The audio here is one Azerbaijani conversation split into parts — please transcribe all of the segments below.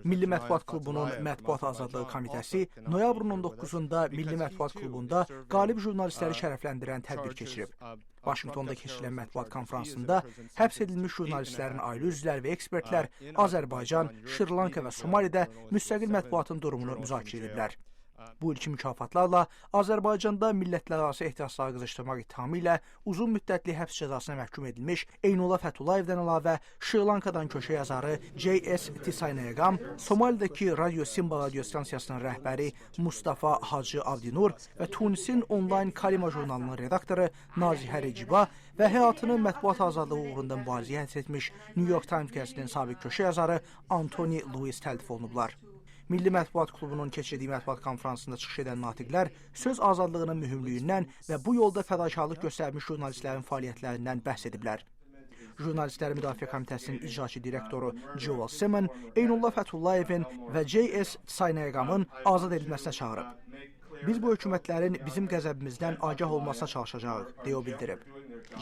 Milli Mətbuat Klubunun Mətbuat Azadlığı Komitəsi noyabrın 19-da Milli Mətbuat Klubunda qalib jurnalistləri şərəfləndirən tədbir keçirib. Vaşinqtonda keçirilən mətbuat konfransında həbs edilmiş jurnalistlərin ailə üzvləri və ekspertlər Azərbaycan, Şri-Lanka və Somalidə müstəqil mətbuatın durumunu müzakirə ediblər. Bu ilki mükafatlarla Azərbaycanda millətlərarası ehtirasları qızışdırmaq ittihamı ilə uzun müddətli həbs cəzasına məhkum edilmiş Eynullah Fətullayevdən əlavə Şri-Lankadan köşə yazarı J.S. Tisaynayagam, Somalidəki Radio Simba radiostansiyasının rəhbəri Mustafa Hacı Abdinur və Tunisin onlayn Kalima jurnalının redaktoru Nazihə Reciba və həyatını mətbuat azadlığı uğrunda mübarizəyə həsr etmiş New York Times qəzetinin sabiq köşə yazarı Anthony Lewis təltif olunublar. Milli Mətbuat Klubunun keçirdiyi mətbuat konfransında çıxış edən natiqlər söz azadlığının mühümlüyündən və bu yolda fədakarlıq göstərmiş jurnalistlərin fəaliyyətlərindən bəhs ediblər. Jurnalistlər Müdafiə Komitəsinin icraçı direktoru Joel Simon Eynullah Fətullayevin və J.S. Saynayaqamın azad edilməsinə çağırıb. Biz bu hökumətlərin bizim qəzəbimizdən agah olmasına çalışacağıq, deyə o bildirib.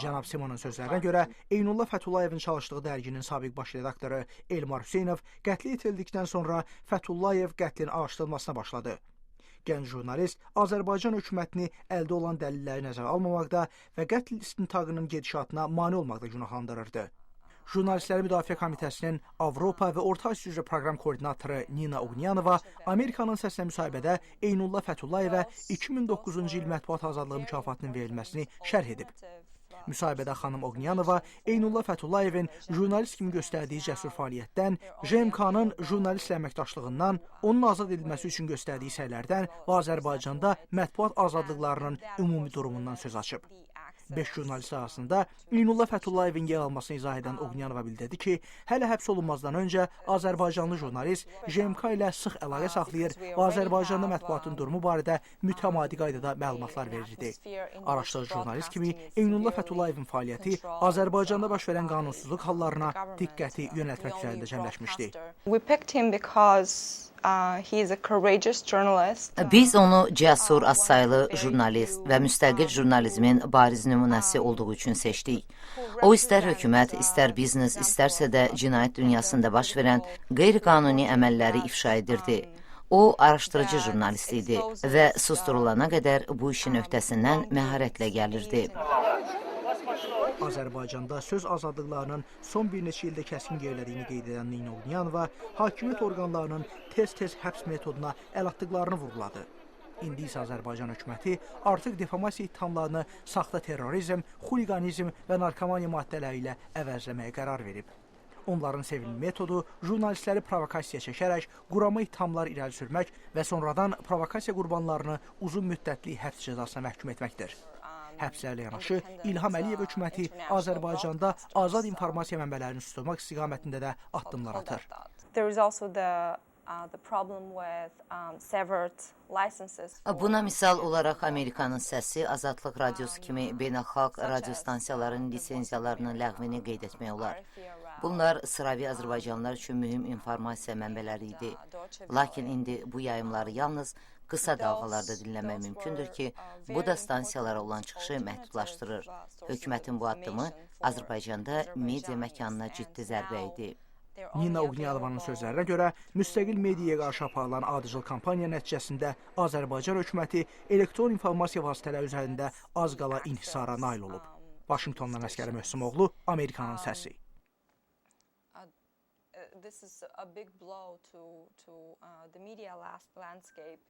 Cənab Simonun sözlərinə görə Eynullah Fətullayevin çalışdığı dərginin sabiq baş redaktoru Elmar Hüseynov qətlə yetirildikdən sonra Fətullayev qətlin araşdırılmasına başladı. Gənc jurnalist Azərbaycan hökumətini əldə olan dəlilləri nəzərə almamaqda və qətl istintaqının gedişatına mane olmaqda günahlandırırdı. Jurnalistləri Müdafiə Komitəsinin Avropa və Orta Asiya üzrə proqram koordinatoru Nina Ognyanova Amerikanın səsinə müsahibədə Eynullah Fətullayevə 2009-cu il mətbuat azadlığı mükafatının verilməsini şərh edib. Müsahibədə xanım Ognyanova Eynullah Fətullayevin jurnalist kimi göstərdiyi cəsur fəaliyyətdən, JMK-nın jurnalistlə əməkdaşlığından, onun azad edilməsi üçün göstərdiyi səylərdən və Azərbaycanda mətbuat azadlıqlarının ümumi durumundan söz açıb. 5 jurnalist arasında Eynullah Fətullayevin yer almasını izah edən Ognyanova bildirdi ki, hələ həbs olunmazdan öncə azərbaycanlı jurnalist JMK ilə sıx əlaqə saxlayır və Azərbaycanda mətbuatın durumu barədə mütəmadi qaydada məlumatlar verirdi. Araşdırıcı jurnalist kimi Eynullah Fətullayevin fəaliyyəti Azərbaycanda baş verən qanunsuzluq hallarına diqqəti yönəltmək üzərində cəmləşmişdi. We picked him because he is a courageous journalist. Biz onu cəsur, azsaylı jurnalist və müstəqil jurnalizmin bariz nümunəsi olduğu üçün seçdik. O istər hökumət, istər biznes, istərsə də cinayət dünyasında baş verən qeyri-qanuni əməlləri ifşa edirdi. O araşdırıcı jurnalist idi və susdurulana qədər bu işin öhdəsindən məharətlə gəlirdi. Azərbaycanda söz azadlıqlarının son bir neçə ildə kəskin gerilədiyini qeyd edən Nina Ognyanova hakimiyyət orqanlarının tez-tez həbs metoduna əl atdıqlarını vurğuladı. İndi isə Azərbaycan hökuməti artıq defamasiya ittihamlarını saxta terrorizm, xuliqanizm və narkomaniya maddələri ilə əvəzləməyə qərar verib. Onların sevimli metodu jurnalistləri provokasiyaya çəkərək qurama ittihamlar irəli sürmək və sonradan provokasiya qurbanlarını uzun müddətli həbs cəzasına məhkum etməkdir. Həbslərlə yanaşı İlham Əliyev hökuməti Azərbaycanda azad informasiya mənbələrini susturmaq istiqamətində də addımlar atır. There is also the problem with severed licenses. Buna misal olaraq Amerikanın Səsi, Azadlıq Radiosu kimi beynəlxalq radiostansiyaların lisenziyalarının ləğvini qeyd etmək olar. Bunlar sıravi azərbaycanlılar üçün mühüm informasiya mənbələri idi. Lakin indi bu yayımları yalnız qısa dalğalarda dinləmək mümkündür ki, bu da stansiyalara olan çıxışı məhdudlaşdırır. Hökumətin bu addımı Azərbaycanda media məkanına ciddi zərbə idi. Nina Ognyanovanın sözlərinə görə müstəqil mediaya qarşı aparılan ardıcıl kampaniya nəticəsində Azərbaycan hökuməti elektron informasiya vasitələri üzərində az qala inhisara nail olub. Vaşinqtondan Əsgər Möhsümoğlu, Amerikanın səsi. This is a big blow to the media landscape.